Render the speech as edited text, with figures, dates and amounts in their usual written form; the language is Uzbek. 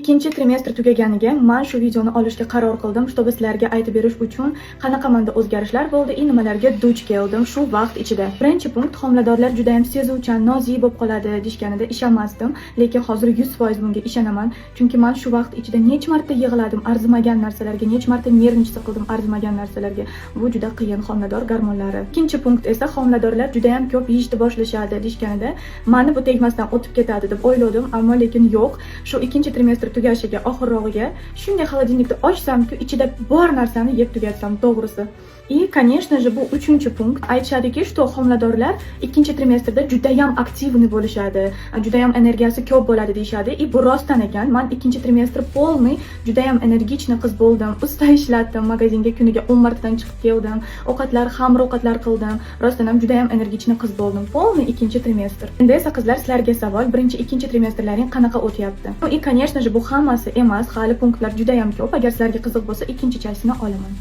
Ikkinchi trimestr tugaganiga man shu videoni olishga qaror qildim, чтобы sizlarga aytib berish uchun qanaqa manda o'zgarishlar bo'ldi и nimalarga duch keldim shu vaqt ichida. Birinchi punkt: homiladorlar juda ham sezuvchan, nozik bo'lib qoladi deyishganida ishonmasdim, lekin hozir 100% bunga ishonaman, chunki man shu vaqt ichida necha marta yig'ladim arzimagan narsalarga, necha marta нервничать qildim arzimagan narsalarga. Bu juda qiyin, homilador gormonlari. Ikkinchi punkt esa homiladorlar juda ham ko'p yeyishni boshlashadi deyishganida mani bu tegmasdan o'tib ketadi deb o'yladim, ammo lekin yo'q. Shu ikkinchi trimestr tugashiga, oxirrog'iga shunday холодильник ni ochsamku, ichida bor narsani yeb tugatsam, to'g'risi. И, конечно же, bu uchinchi punkt. Aytishadiki, что homiladorlar ikkinchi trimestrda judayam активный bo'lishadi, judayam energiyasi ko'p bo'ladi deyishadi. И bu rostdan ekan. Man ikkinchi trimestr полный judayam энергичный qiz bo'ldim. Usta ishlatdim, magazinga kuniga 10 martadan chiqib keldim. Ovqatlar, xamir ovqatlar qildim. Rostdan ham judayam энергичный qiz bo'ldim. Полный ikkinchi trimestr. Endi esa, qizlar, sizlarga savol: birinchi, ikkinchi trimestrlaring qanaqa o'tyapti? Ну и, конечно же, bu hammasi emas, hali punktlar judayam ko'p. Agar sizlarga qiziq bo'lsa, ikkinchi часть ini olaman.